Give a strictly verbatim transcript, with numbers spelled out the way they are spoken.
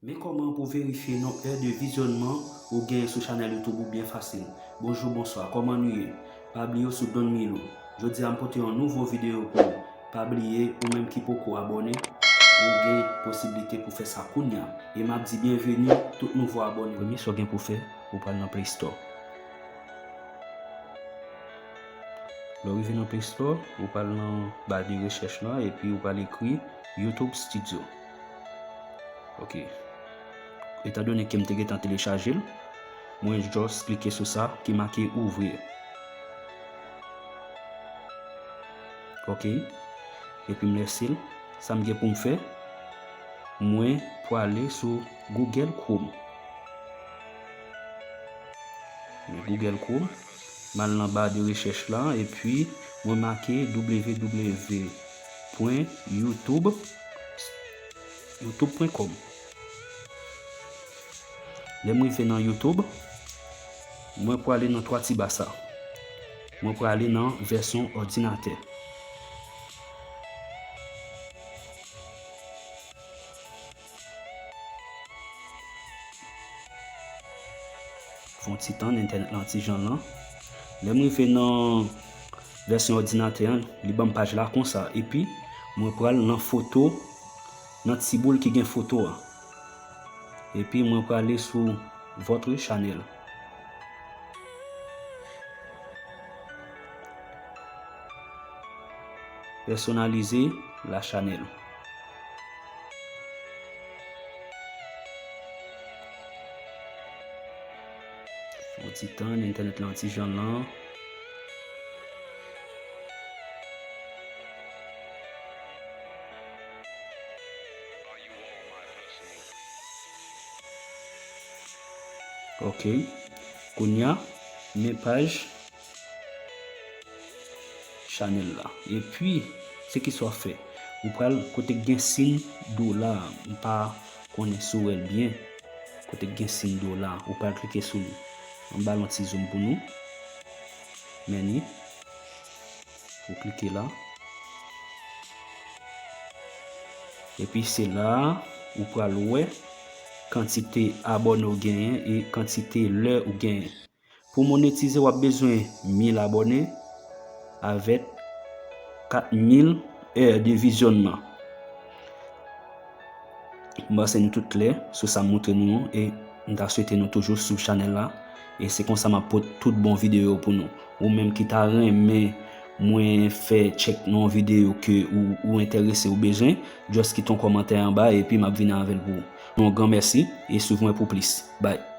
Men kòman pou verifye non è de vizyònman ou genyen sou chanèl YouTube ou byen fasil. Bonjou, bonswa, kòman nou ye? Pa bliye w sou Don Milo. Jodi a m pote yon nouvo videyo pou ou. Pa bliye, ou menm ki poko abòne, ou gen posiblite pou fè sa kounya. E m ap di byenveni tout nouvo abòne. Premye sa w gen pou fè, ou pral nan Play Store. Lè w rive nan Play Store, ou pral nan ba de rechèch lan epi ou pral ekri YouTube Studio. Ok. Etandone ke m te gentan telechaje l, mwen just klike sou sa ki make ouvrir. Ok. Epi m lèse l. Sa m gen pou m fè, mwen prale sou Google Chrome. Men Google Chrome, m al nan ba de rechèch la, epi mwen make W W W pwen YouTube, youtube pwen com. Lè m rive nan YouTube, mwen prale nan twa ti ba sa. Mwen prale nan vèsyon òdinatè. Fè yon ti tann, entènèt lan ti jan lan. Lè m rive nan vèsyon òdinatè an, li ban m paj la konsa. Epi, mwen pral nan foto, nan ti boul ki gen foto a. Epi, mwen prale sou votre channel. Personnaliser la channel. Yon ti tann, entènèt lan ti jan lan. Ok. Kounya, men paj chanèl la. Epi, se ki sa w fè? Ou pral kote k gen siy dola a. M pa konnen si w wè l byen. Kote k gen siy dola a. Ou pral klike sou li. Ann ba l yon ti zoom pou nou. Men li. Ou klike la. Epi se la a ou pral wè kantite abòne w genyen e kantite lè ou genyen. Pou monetize, w ap bezwen mil abòne avèk kat mil è de vizyònman. M panse nou tout klè sou sa m montre nou an, e m ta swete nou toujou swiv chanèl la. E se konsa m ap pot tout bon videyo yo pou nou. Ou menm ki ta renmen mwen fè tchèk nan yon videyo ke ou, ou enterese, ou bezwen, just kite yon kòmantè anba epi m ap vini avè l pou ou. Yon gran mèsi e swiv mwen pou plis. Bye.